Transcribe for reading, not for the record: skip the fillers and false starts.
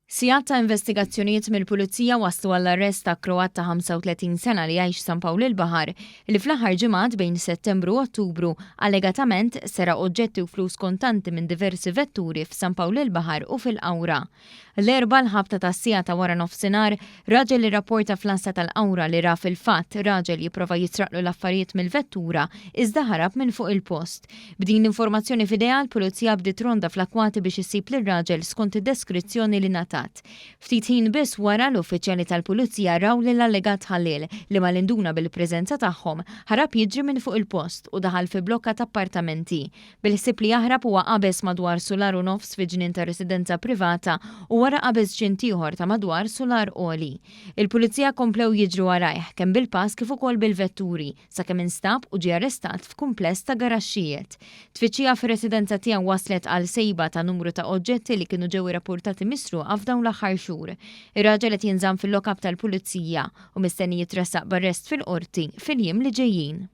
Sigħat ta' investigazzjonijiet mill-Pulizija wasslu għall-arrest ta' Kroat ta' 35 sena li jgħix San Pawl il-Baħar li fl-aħħar ġimgħat bejn Settembru u Ottubru allegatament seraq oġġetti u flus kontanti minn diversi vetturi f'San Pawl il-Baħar u fil-Qawra. L-Erbgħa l-ħabta tas-siegħa ta' wara nofsinhar, raġel irrapporta fl-għassa tal-Qawra li ra fil-fatt raġel jipprova jisraqlu l-affarijiet mill-vettura iżda ħarab minn fuq il-post. B'din l-informazzjoni f'idejha, l-Pulizija bdiet ronda fl-akkwati biex issib lir-raġel skont id-deskrizzjoni li ngħatat. Ftit ħin biss wara, l-uffiċjali tal-Pulizija raw lill-allegat ħalliel li malli nduna bil-preżenza tagħhom, ħarab jiġri minn fuq il-post u daħal fi blokka ta' appartamenti. Bil-ħsieb li jaħrab huwa qabeż madwar sular u nofs fi ġnien ta' residenza privata u wara qabeż ġint ieħor ta' madwar sular għoli. Il-Pulizija komplew jiġru warajh, kemm bil-pass kif ukoll bil-vetturi, sakemm instab u ġie arrestat f'kumpless ta' garaxxijiet. Tfittxija fir-residenza tiegħu wasslet għal sejba ta' numru ta' oġġetti li kienu ġew irrappurtati misruqa f'dawn l-aħħar xhur. Ir-raġel qed jinżamm fil-lock-up tal-Pulizija u mistenni jitressaq b'arrest fil-Qorti fil-jiem li ġejjin.